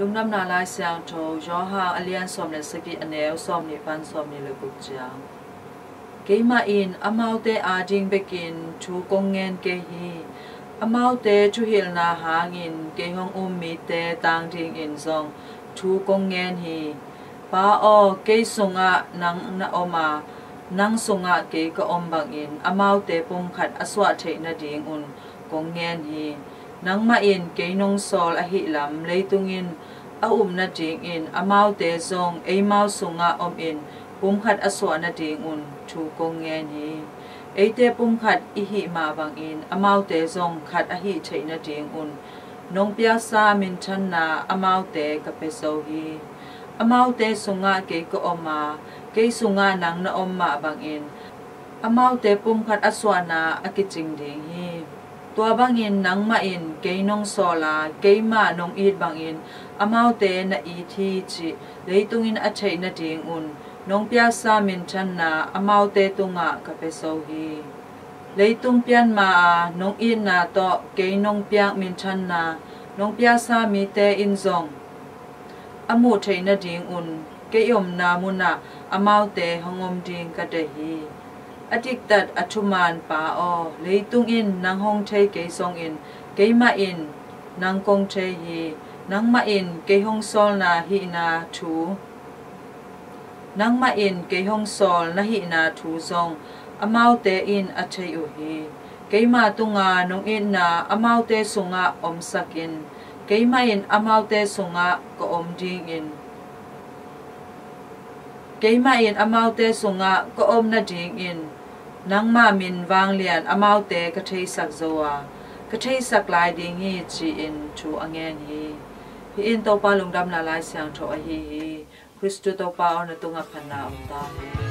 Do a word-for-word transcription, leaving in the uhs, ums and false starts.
Lungdamna Lai Siangtho, Johan a lian sawm le sagih, a neu sawmnih pan sawmnih le guk ciang. Keimah in amaute ading bekin thu kong ngen kei hi. Amaute thuhilhna hangin kei hong um mite tang dingin zong thu kong ngen hi. Pa aw, kei sungah nang na om a, nang sungah kei ka om bangin amaute pumkhat a suah theih nadingun kong ngen hi. Nangmah in kei nong sawl ahih lam leitung in a up nadingin amaute zong eimau sungah omin pumkhat a suah nadingun thu kong ngen hi. Eite pumkhat i hih mah bangin amaute zong khat a hih theih nadingun nong piaksa minthanna amaute ka pia zo hi. Amaute sungah kei ka om a, kei sungah nang na om mah bangin amaute pumkhat a suahna a kicing ding hi. Tua bangin nangmah in kei nong sawl a, keimah nong it bangin amaute na it hi cih leitung in a theih nadingun nong piaksa minthanna amaute tungah ka pia zo hi. Leitung pian ma a nong itna tawh kei nong piak minthanna nong piaksa mite in zong a muh theih nadingun kei omna munah amaute hong om ding ka deih hi. A diktat a thuman Pa aw, leitung in nang hong thei kei zongin keimah in nang kong thei hi. Nangmah in kei hong sawl na hihna thu, nangmah in kei hong sawl na hihna thu zong amaute in a thei uh hi. Keima tunga nong itna amaute sungah omsak in, keimah in amaute sungah ka om dingin, keimah in amaute sungah ka om nadingin nangma min vanglian amaute ka theisak zo a, ka theisak lai ding hi, ci-in thu a ngen hi. Hih in Topa Lungdamna Lai Siangtho ahi hi. Khristu Topa aw, na tungah phatna om ta hen.